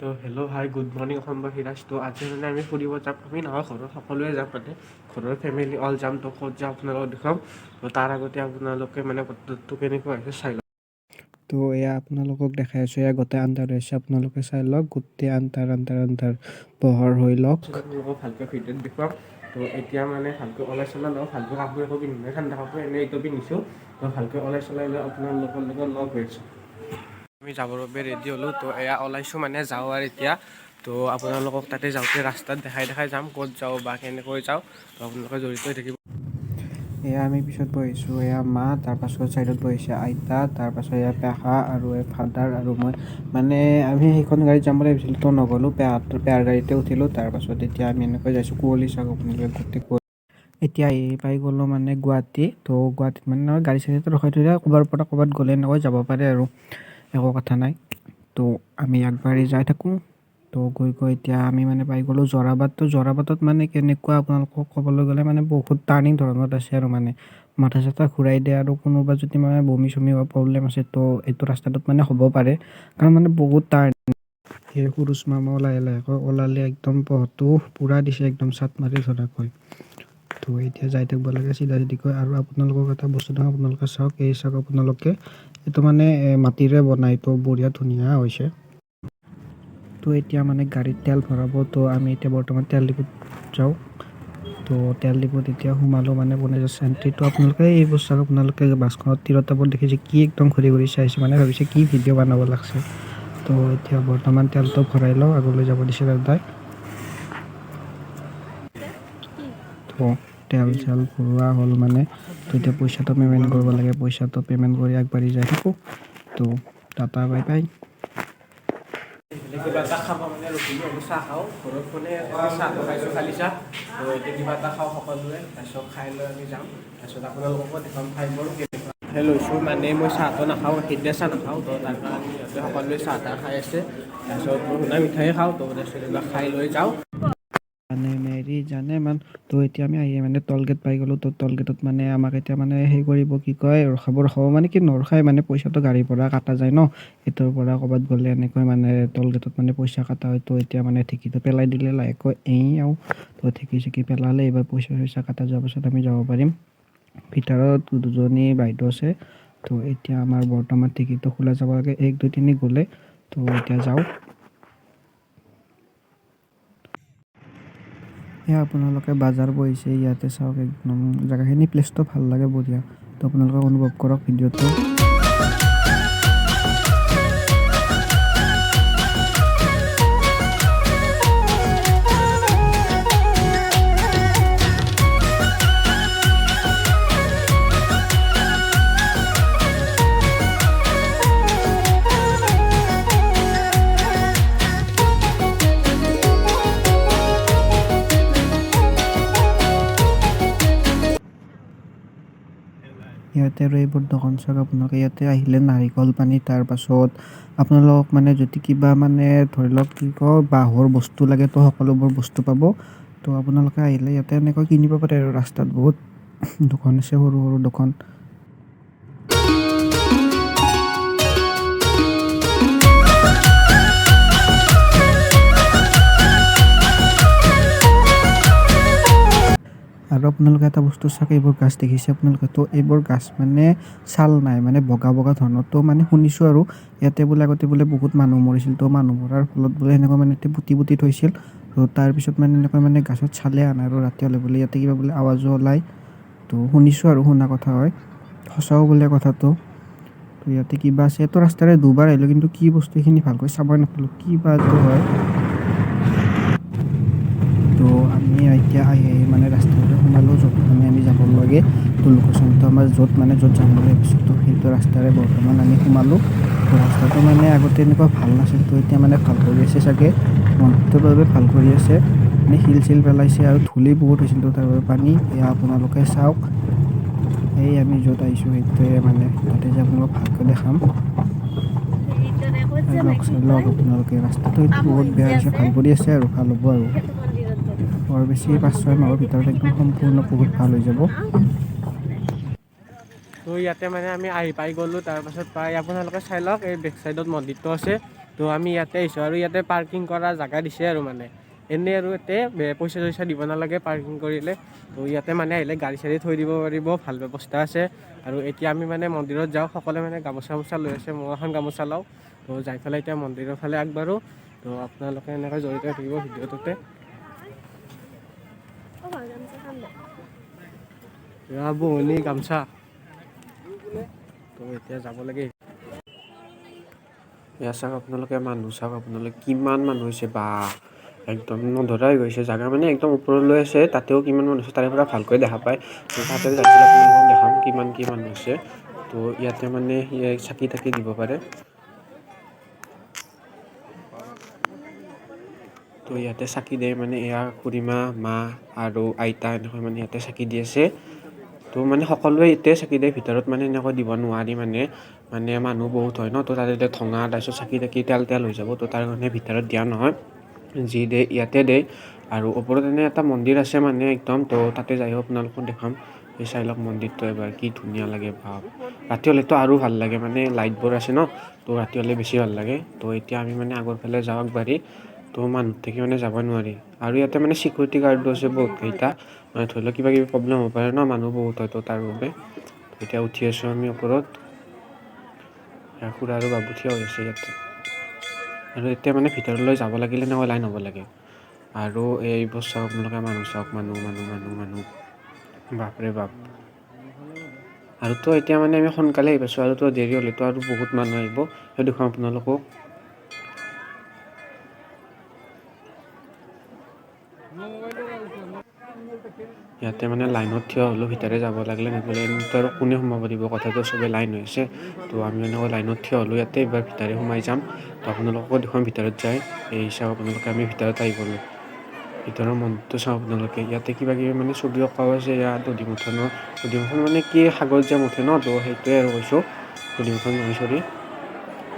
তো hello' hi good morning অসমবাসী ৰাইজ। তো আজি মানে আমি ফুৰিব যাম, আমি নহয় ঘৰৰ সকলোৱে যাম, মানে ঘৰৰ ফেমিলি অল যাম। তো ক'ত যাম আপোনালোকক দেখুৱাম। তো তাৰ আগতে আপোনালোকে মানে বতৰটো কেনেকুৱা হৈছে চাই লওক। তো এয়া আপোনালোকক দেখাই আছোঁ, এয়া গোটেই আন্ধাৰ হৈছে, আপোনালোকে চাই লওক, গোটেই আন্ধাৰ আন্ধাৰ আন্ধাৰ পোহৰ হৈ লওক। আপোনালোকক ভালকৈ ভিডিঅ'ত দেখুৱাম। তো এতিয়া মানে ভালকৈ ওলাই চলাই লওঁ, ভালকৈ কাপোৰ একো পিন্ধি নাই, ঠাণ্ডা কাপোৰ এনেই এইটো পিন্ধিছোঁ। তো ভালকৈ ওলাই চলাই লৈ আপোনালোকৰ লগত লগ হৈ আছোঁ। আমি যাবৰ বাবে ৰেডি হ'লোঁ। তো এয়া ওলাইছোঁ, মানে যাওঁ আৰু এতিয়া। তো আপোনালোকক তাতে যাওঁতে ৰাস্তাত দেখাই দেখাই যাম, ক'ত যাওঁ বা কেনেকৈ যাওঁ। তো আপোনালোকে জড়িত হৈ থাকিব। এয়া আমি পিছত বহিছোঁ, এয়া মা, তাৰপাছত ছাইডত বহিছে আইতা, তাৰপাছত এয়া পেহা আৰু এই ফাদাৰ আৰু মই। মানে আমি সেইখন গাড়ীত যাম বুলি ভাবিছিলোঁ, তো নগ'লোঁ, পেহাৰ গাড়ীতে উঠিলোঁ। তাৰপাছত এতিয়া আমি এনেকৈ যাইছোঁ, কুঁৱলী চাওক আপোনালোকে, গোটেই কুঁৱলী। এতিয়া এই পাই গ'লোঁ মানে গুৱাহাটী। তো গুৱাহাটীত মানে গাড়ী চাড়ীটো ৰখাই থৈ দিয়ে, ক'ৰবাৰ পৰা ক'ৰবাত গ'লে এনেকৈ যাব পাৰে আৰু, একো কথা নাই। তো আমি আগবাঢ়ি যাই থাকোঁ। তো গৈ গৈ এতিয়া আমি মানে পাই গ'লোঁ যোৰাবাট। তো যোৰাবাটত মানে কেনেকুৱা আপোনালোকক ক'বলৈ গ'লে মানে বহুত টাৰ্ণিং ধৰণত আছে আৰু, মানে মাথা চাথা ঘূৰাই দিয়ে আৰু কোনোবা যদি মানে বমি চমি হোৱা প্ৰব্লেম আছে তো এইটো ৰাস্তাটোত মানে হ'ব পাৰে, কাৰণ মানে বহুত টাৰ্ণিং। সেই সুৰুজ মামাও লাহে লাহেকৈ ওলালে, একদম পোহৰটো পূৰা দিছে, একদম চাট মাৰি ধৰাকৈ। তো এতিয়া যাই থাকিব লাগে চিধা চিধিকৈ। আৰু আপোনালোকক এটা বস্তু দেখাওঁ, আপোনালোকে চাওক, এই চাওক আপোনালোকে, এইটো মানে মাটিৰে বনাই, তো বঢ়িয়া ধুনীয়া হৈছে। তো এতিয়া মানে গাড়ীত তেল ভৰাব, তো আমি এতিয়া বৰ্তমান তেল ডিপুত যাওঁ। তো তেল ডিপুত এতিয়া সোমালোঁ, মানে বনাই এণ্ট্ৰিটো আপোনালোকে এইবোৰ চাওক, আপোনালোকে বাছখনত তিৰোতাবোৰ দেখিছে কি একদম ঘূৰি ঘূৰি চাইছে, মানে ভাবিছে কি ভিডিঅ' বনাব লাগছে। তো এতিয়া বৰ্তমান তেলটো ভৰাই লওঁ, আগলৈ যাব দিছে দাদাই। তো তেল চেল ভৰোৱা হ'ল মানে, তো এতিয়া পইচাটো পে'মেণ্ট কৰিব লাগে, পইচাটো পে'মেণ্ট কৰি আগবাঢ়ি যাই থাকোঁ। তো টাটা বাই বাই। কিবা এটা খাব মানে ৰখিলোঁ আৰু চাহ খাওঁ, ঘৰত মানে চাহটো খাইছোঁ, খালী চাহ। তো এতিয়া কিবা এটা খাওঁ সকলোৱে, তাৰপিছত খাই লৈ আমি যাম। তাৰপিছত আপোনালোককো দেখাম ঠাইবোৰ কেনেকুৱা। লৈছোঁ মানে মই চাহটো নাখাওঁ, গাখীৰ দিয়া চাহ নাখাওঁ, তো তাৰ কাৰণে সিহঁতে সকলোৱে চাহ তাহ খাই আছে। তাৰপিছত মই শুনা মিঠাই খাওঁ, তো তাৰপিছত এইবিলাক খাই লৈ যাওঁ। মানে মেৰি জানে মান। তো এতিয়া আমি আহি মানে টল গেট পাই গ'লোঁ। তো টল গেটত মানে আমাক এতিয়া মানে সেই কৰিব, কি কয়, ৰখাব, ৰখাব মানে কি নৰখাই, মানে পইচাটো গাড়ীৰ পৰা কাটা যায় ন, সেইটোৰ পৰা ক'ৰবাত গ'লে এনেকৈ মানে টল গেটত মানে পইচা কাটা হয়। তো এতিয়া মানে ঢেঁকীটো পেলাই দিলে লাহেকৈ, এই আৰু তো ঢেঁকী চেকি পেলালে এইবাৰ পইচা চইচা কাটা যোৱাৰ পাছত আমি যাব পাৰিম। ভিতৰত দুজনী বাইদেউ আছে। তো এতিয়া আমাৰ বৰ্তমান টিকিটটো খোলা যাব লাগে, 1 2 3 গ'লে। তো এতিয়া যাওঁ। এয়া আপোনালোকে বাজাৰ বহিছে ইয়াতে চাওক, একদম জেগাখিনি প্লেচটো ভাল লাগে, বঢ়িয়া। তো আপোনালোকে অনুভৱ কৰক ভিডিঅ'টো। ইয়াতে আৰু এইবোৰ দোকান চাওক, আপোনালোকে ইয়াতে আহিলে নাৰিকল পানী, তাৰপাছত আপোনালোকক মানে যদি কিবা মানে ধৰি লওক কি কয় বাঁহৰ বস্তু লাগে, তো সকলোবোৰ বস্তু পাব। তো আপোনালোকে আহিলে ইয়াতে এনেকৈ কিনিব পাৰে আৰু ৰাস্তাত বহুত দোকান আছে, সৰু সৰু দোকান। আৰু আপোনালোকে এটা বস্তু চাওক, এইবোৰ গাছ দেখিছে আপোনালোকে, তো এইবোৰ গাছ মানে ছাল নাই, মানে বগা বগা ধৰণৰ। তো মানে শুনিছোঁ আৰু ইয়াতে বোলে আগতে বোলে বহুত মানুহ মৰিছিল, তো মানুহ মৰাৰ ফলত বোলে সেনেকুৱা মানে ইয়াতে পুতি পুতি থৈছিল। তো তাৰপিছত মানে এনেকুৱা মানে গাছত ছালে আনে আৰু ৰাতি হ'লে বোলে ইয়াতে কিবা বোলে আৱাজো ওলায়। তো শুনিছোঁ আৰু, শুনা কথা হয়, সঁচাও বোলে কথাটো। তো ইয়াতে কিবা আছে, এইটো ৰাস্তাৰে দুবাৰ আহিলোঁ কিন্তু কি বস্তু এইখিনি ভালকৈ চাবই নাপালোঁ, কি বা এইটো হয়। তো আমি এতিয়া আহি আহি মানে ৰাস্তাটোতে সোমালোঁ, য'ত মানে আমি যাব লাগে। তো লোকেশ্যনটো আমাৰ য'ত মানে য'ত যাম বুলি ভাবিছোঁ, তো সেইটো ৰাস্তাৰে বৰ্তমান আমি সোমালোঁ। তো ৰাস্তাটো মানে আগতে এনেকুৱা ভাল নাছিল, তো এতিয়া মানে ভাল কৰি আছে চাগে, মনটোৰ বাবে ভাল কৰি আছে, মানে শিল চিল পেলাইছে আৰু ধূলি বহুত হৈছিল, তো তাৰ বাবে পানী। এয়া আপোনালোকে চাওক, এই আমি য'ত আহিছোঁ সেইটোৱে মানে তাতে যে আপোনালোকক ভালকৈ দেখাম। লওক চাই লওক আপোনালোকে, ৰাস্তাটো কিন্তু বহুত বেয়া হৈছে, ভাল কৰি আছে আৰু ভাল হ'ব আৰু বৰ বেছি 5-6 মাহৰ ভিতৰত একদম সম্পূৰ্ণ বহুত ভাল হৈ যাব। তো ইয়াতে মানে আমি আহি পাই গ'লোঁ। তাৰপাছত পাই আপোনালোকে চাই লওক, এই বেক চাইডত মন্দিৰটো আছে। তো আমি ইয়াতে আহিছোঁ আৰু ইয়াতে পাৰ্কিং কৰা জেগা দিছে আৰু মানে এনেই আৰু ইয়াতে পইচা চইচা দিব নালাগে পাৰ্কিং কৰিলে। তো ইয়াতে মানে আহিলে গাড়ী চাড়ী থৈ দিব পাৰিব, ভাল ব্যৱস্থা আছে। আৰু এতিয়া আমি মানে মন্দিৰত যাওঁ, সকলোৱে মানে গামোচা চামোচা লৈ আছে, মই এখন গামোচা লওঁ। তো যাই পেলাই এতিয়া মন্দিৰৰ ফালে আগবাঢ়োঁ। তো আপোনালোকে এনেকৈ জড়িত হৈ থাকিব ভিডিঅ'টোতে। বহুনি গামোচা। তো এতিয়া যাব লাগে। এয়া চাওক আপোনালোকে মানুহ চাওক আপোনালোকে কিমান মানুহ হৈছে বা একদম নধৰা হৈ গৈছে জাগা, মানে একদম ওপৰলৈ আছে, তাতেও কিমান মানুহ আছে তাৰে পৰা ভালকৈ দেখা পায়। তো তাতে যাই পেলাই আপোনালোকক দেখাম কিমান কি মানুহ আছে। তো ইয়াতে মানে চাকি তাকি দিব পাৰে। তো ইয়াতে চাকি দিয়ে মানে এয়া খুৰীমা, মা আৰু আইতা এনেকৈ মানে ইয়াতে চাকি দি আছে। তো মানে সকলোৱে ইয়াতে চাকি দিয়ে, ভিতৰত মানে এনেকৈ দিব নোৱাৰি, মানে মানে মানুহ বহুত হয় ন, তো তাতে এতিয়া ঠঙা তাৰপিছত চাকি তাকি তেল তেল হৈ যাব, তো তাৰ কাৰণে ভিতৰত দিয়া নহয়, যি দিয়ে ইয়াতে দিয়ে। আৰু ওপৰত এনে এটা মন্দিৰ আছে মানে একদম, তো তাতে যায়ো আপোনালোকক দেখাম। এই চাই লওক মন্দিৰটো এবাৰ কি ধুনীয়া লাগে ভাব। ৰাতি হ'লেতো আৰু ভাল লাগে, মানে লাইটবোৰ আছে ন, তো ৰাতি হ'লে বেছি ভাল লাগে। তো এতিয়া আমি মানে আগৰ ফালে যাওঁ আগবাঢ়ি, তো মানুহ থাকি মানে যাব নোৱাৰি। আৰু ইয়াতে মানে চিকিউৰিটি গাৰ্ডো আছে বহুত কেইটা, মানে ধৰি লওক কিবা কিবি প্ৰব্লেম হ'ব পাৰে ন, মানুহ বহুত হয়, তো তাৰ বাবে। এতিয়া উঠি আছোঁ আমি ওপৰত, খুৰা আৰু বাবু থিয় হৈ আছে ইয়াতে। আৰু এতিয়া মানে ভিতৰলৈ যাব লাগিলে এনেকুৱা লাইন হ'ব লাগে। আৰু এইবোৰ চাওক আপোনালোকে, মানুহ চাওক, মানুহ মানুহ মানুহ মানুহ, বাপৰে বাপ। আৰু তো এতিয়া মানে আমি সোনকালে আহি পাইছোঁ, আৰু তো দেৰি হ'লেতো আৰু বহুত মানুহ আহিব, সেই দেখুৱাম আপোনালোকক। ইয়াতে মানে লাইনত থিয় হ'লোঁ, ভিতৰে যাব লাগিলে, নহ'লে এনেইতো আৰু কোনে সোমাব দিব, কথাটো চবেই লাইন হৈ আছে। তো আমি এনেকৈ লাইনত থিয় হ'লোঁ ইয়াতে, এইবাৰ ভিতৰে সোমাই যাম। তো আপোনালোককো দেখুৱাম ভিতৰত যায়। এই চাওক আপোনালোকে, আমি ভিতৰত আহি গ'লোঁ। ভিতৰৰ মন্দিৰটো চাওক আপোনালোকে, ইয়াতে কিবা কিবি মানে ছবি অঁকাও আছে। ইয়াত দধিমুঠনৰ, দধিমুঠন মানে কি সাগৰত যে মুঠে ন, তো সেইটোৱে আৰু কৈছোঁ, দধিমুঠন নহয় চৰি।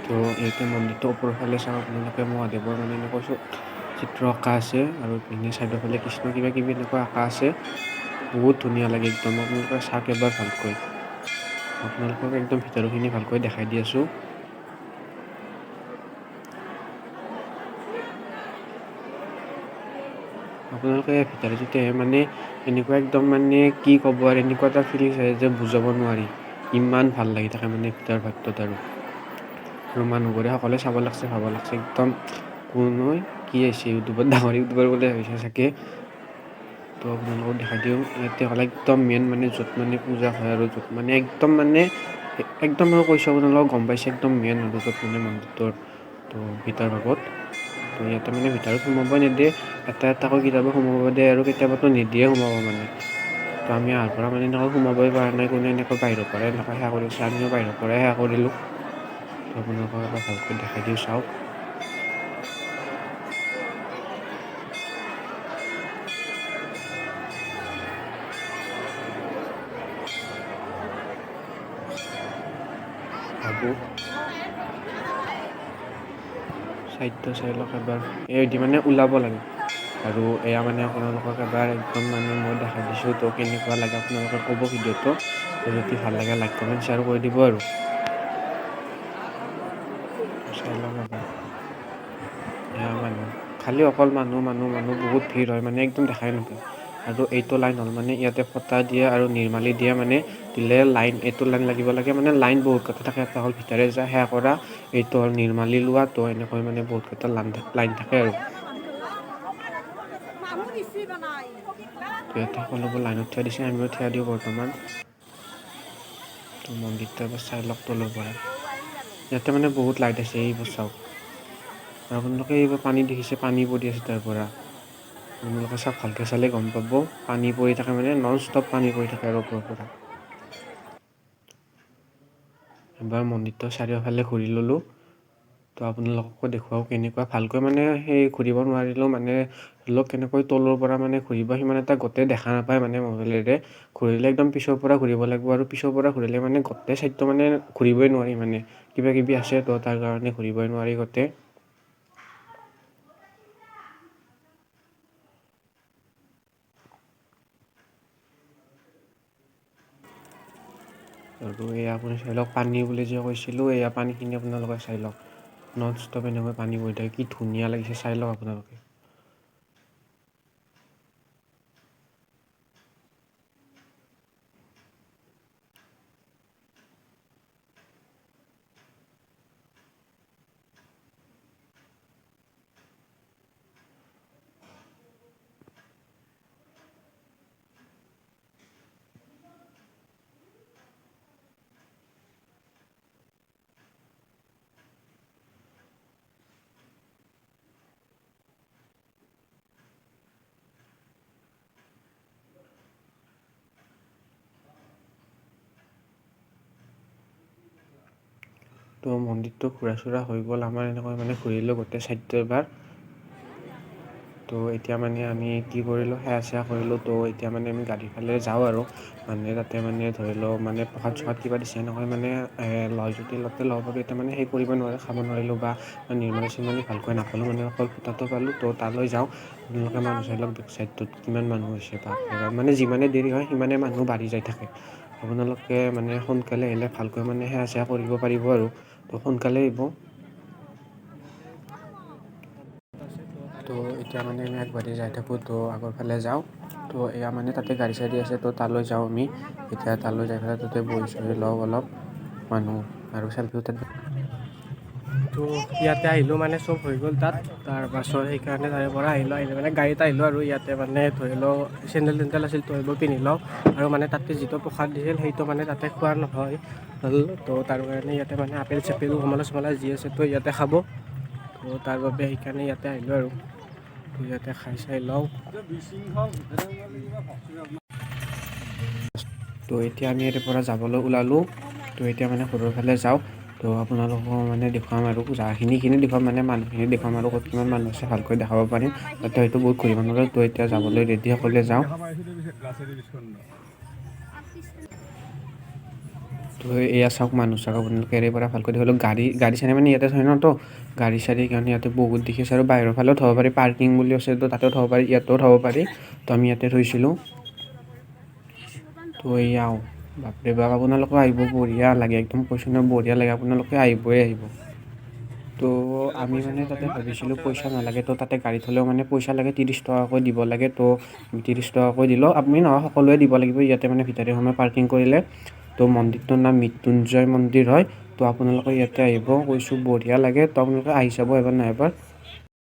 তো ইয়াতে মন্দিৰটো ওপৰৰ ফালে চাওক আপোনালোকে, মহাদেৱৰ মানে এনেকৈ চিত্ৰ অঁকা আছে। আৰু পিনে চাইডৰ ফালে কৃষ্ণ কিবা কিবি এনেকুৱা আঁকা আছে। বহুত ধুনীয়া লাগে একদম, আপোনালোকে চাওক এবাৰ ভালকৈ। আপোনালোকক একদম ভিতৰখিনি ভালকৈ দেখাই দি আছোঁ। আপোনালোকে ভিতৰত যেতিয়া আহে মানে এনেকুৱা একদম মানে কি ক'ব আৰু, এনেকুৱা এটা ফিলিংছ আহে যে বুজাব নোৱাৰি, ইমান ভাল লাগি থাকে মানে ভিতৰ ভাগটোত। আৰু আৰু মানুহবোৰে সকলোৱে চাব লাগছে, ভাব লাগছে একদম কোন কি আহিছে ইউটিউবত, ডাঙৰ ইউটিউবাৰ বুলি ভাবিছে চাগে। তো আপোনালোকক দেখাই দিওঁ, ইয়াতে হ'লে একদম মেইন মানে য'ত মানে পূজা হয় আৰু য'ত মানে একদম মানে একদম আৰু কৈছোঁ আপোনালোকক গম পাইছে, একদম মেইন আৰু য'ত মানে মন্দিৰটোৰ তো ভিতৰ ভাগত। তো ইয়াতে মানে ভিতৰত সোমাব নিদিয়ে, এটা এটাকৈ কেতিয়াবা সোমাব দিয়ে আৰু কেতিয়াবাতো নিদিয়ে সোমাব মানে। তো আমি অহাৰ পৰা মানে এনেকৈ সোমাবই পৰা নাই, কোনে এনেকৈ বাহিৰৰ পৰাই এনেকৈ সেৱা কৰিছে, আমিও বাহিৰৰ পৰাই সেৱা কৰিলোঁ। তো আপোনালোকক এবাৰ ভালকৈ দেখাই দিওঁ চাওক। ভাবোঁ চাইডটো চাই লওক এবাৰ, এই মানে ওলাব লাগে। আৰু এয়া মানে আপোনালোকক এবাৰ একদম মানে মই দেখাই দিছোঁ, তো কেনেকুৱা লাগে আপোনালোকে ক'ব ভিডিঅ'টো। তো যদি ভাল লাগে লাইক কমেণ্ট শ্বেয়াৰ কৰি দিব। আৰু চাই লওক এবাৰ, এয়া মানুহ খালি অকল মানুহ মানুহ মানুহ, বহুত ভিৰ হয় মানে একদম দেখাই নাপায়। আৰু এইটো লাইন হ'ল মানে ইয়াতে ফটা দিয়ে আৰু নিৰ্মালি দিয়ে, মানে দিলে লাইন এইটো লাইন লাগিব লাগে, মানে লাইন বহুত কেইটা থাকে। এটা হ'ল ভিতৰে যায় সেৱা কৰা, এইটো হ'ল নিৰ্মালি লোৱা, তো এনেকৈ মানে বহুত কেইটা লাইন থাকে আৰু। তো ইয়াতে সকলোবোৰ লাইনত থিয় দিছে, আমিও থিয় দিওঁ বৰ্তমান। তো মন্দিৰটো এবাৰ চাই লওক তলৰ পৰা, ইয়াতে মানে বহুত লাইট আছে এইবোৰ চাওক। আৰু আপোনালোকে এইবোৰ পানী দেখিছে, পানী পৰি আছে তাৰ পৰা, আপোনালোকে চাওক ভালকৈ চালে গম পাব, পানী পৰি থাকে মানে নন ষ্টপ পানী পৰি থাকে আৰু ওপৰৰ পৰা। এবাৰ মন্দিৰটো চাৰিওফালে ঘূৰি ল'লোঁ, তো আপোনালোককো দেখুৱাওঁ কেনেকুৱা, ভালকৈ মানে সেই ঘূৰিব নোৱাৰিলেও মানে ধৰি লওক কেনেকৈ তলৰ পৰা মানে ঘূৰিব সিমান এটা গোটেই দেখা নাপায় মানে মোবাইলেৰে ঘূৰিলে একদম পিছৰ পৰা ঘূৰিব লাগিব, আৰু পিছৰ পৰা ঘূৰিলে মানে গোটেই চাইডটো মানে ঘূৰিবই নোৱাৰি, মানে কিবা কিবি আছে তো তাৰ কাৰণে ঘূৰিবই নোৱাৰি গোটেই। আৰু এয়া আপুনি চাই লওক, পানী বুলি যে কৈছিলোঁ, এয়া পানীখিনি আপোনালোকে চাই লওক, নন ষ্টপ এনেকৈ পানী বৈ থাকে, কি ধুনীয়া লাগিছে চাই লওক আপোনালোকে। তো মন্দিৰটো ঘূৰা চুৰা হৈ গ'ল আমাৰ, এনেকৈ মানে ঘূৰিলোঁ গোটেই চাইডটো এবাৰ। তো এতিয়া মানে আমি কি কৰিলোঁ, সেৱা চেৱা কৰিলোঁ। তো এতিয়া মানে আমি গাড়ীৰ ফালে যাওঁ আৰু মানে তাতে মানে ধৰি লওক মানে প্ৰসাদ চসাদ কিবা দিছে এনেকৈ মানে লয় যদি তাতে ল'ব পাৰোঁ। এতিয়া মানে সেই কৰিব নোৱাৰে, খাব নোৱাৰিলোঁ বা নিৰ্মালী চিৰ্মালী ভালকৈ নাপালোঁ, মানে অকল ফুটাটো পালোঁ। তো তালৈ যাওঁ, আপোনালোকে মানুহ চাই লওক বেক চাইডটোত কিমান মানুহ হৈছে, বাপৰে বাপ। মানে যিমানে দেৰি হয় সিমানে মানুহ বাঢ়ি যাই থাকে। আপোনালোকে মানে সোনকালে আহিলে ভালকৈ মানে সেৱা চেৱা কৰিব পাৰিব আৰু, তো সোনকালে আহিব। তো এতিয়া মানে আমি আগবাঢ়ি যাই থাকোঁ, তো আগৰ ফালে যাওঁ। তো এয়া মানে তাতে গাড়ী চাড়ী আছে, তো তালৈ যাওঁ আমি। এতিয়া তালৈ যাই পেলাই তাতে বহি চহি লওঁ অলপ মানুহ আৰু চেলফি উঠাত। তো ইয়াতে আহিলোঁ মানে চব হৈ গ'ল তাত, তাৰপাছত সেইকাৰণে তাৰে পৰা আহিলোঁ। আহিলে মানে গাড়ীত আহিলোঁ আৰু ইয়াতে মানে ধৰি লওক চেণ্ডেল তেণ্ডেল আছিল, তো সেইবোৰ পিন্ধি লওঁ। আৰু মানে তাতে যিটো প্ৰসাদ দিছিল সেইটো মানে তাতে খোৱা নহয় হ'ল, তো তাৰ কাৰণে ইয়াতে মানে আপেল চাপেল কমলা চমলা যি আছে তো ইয়াতে খাব, তো তাৰ বাবে সেইকাৰণে ইয়াতে আহিলোঁ আৰু। তো ইয়াতে খাই চাই লওঁ। তো এতিয়া আমি ইয়াৰে পৰা যাবলৈ ওলালোঁ। তো এতিয়া মানে ঘৰৰ ফালে যাওঁ। তো আপোনালোকক মানে দেখুৱাম আৰু জেগাখিনিখিনি দেখুৱাম, মানে মানুহখিনি দেখুৱাম আৰু ক'ত কিমান মানুহ আছে ভালকৈ দেখাব পাৰিম। তাতে হয়তো বহুত ঘূৰিব নোৱাৰোঁ। তো এতিয়া যাবলৈ ৰেডি সকলোৱে যাওঁ। তো এয়া চাওক মানুহ চাওক আপোনালোকে ইয়াৰে পৰা ভালকৈ দেখিব। গাড়ী গাড়ী চাড়ী মানে ইয়াতে থয় ন, তো গাড়ী চাড়ী কাৰণে ইয়াতে বহুত দেখিছে। আৰু বাহিৰৰ ফালেও থ'ব পাৰি, পাৰ্কিং বুলি আছে তো তাতেও থ'ব পাৰি, ইয়াতেও থ'ব পাৰি। তো আমি ইয়াতে থৈছিলোঁ। তো এয়াও বাপৰে বাপ, আপোনালোকে আহিব, বঢ়িয়া লাগে একদম, কৈছোঁ ন বঢ়িয়া লাগে, আপোনালোকে আহিবই আহিব। তো আমি মানে তাতে ভাবিছিলোঁ পইচা নালাগে, তো তাতে গাড়ী থ'লেও মানে পইচা লাগে, 30 টকাকৈ দিব লাগে। তো 30 টকাকৈ দিলেও আপুনি নহয় সকলোৱে দিব লাগিব ইয়াতে মানে ভিতৰে সোমাই পাৰ্কিং কৰিলে। তো মন্দিৰটোৰ নাম মৃত্যুঞ্জয় মন্দিৰ হয়। তো আপোনালোকে ইয়াতে আহিব, কৈছোঁ বঢ়িয়া লাগে। তো আপোনালোকে আহি চাব এবাৰ নহয় এবাৰ।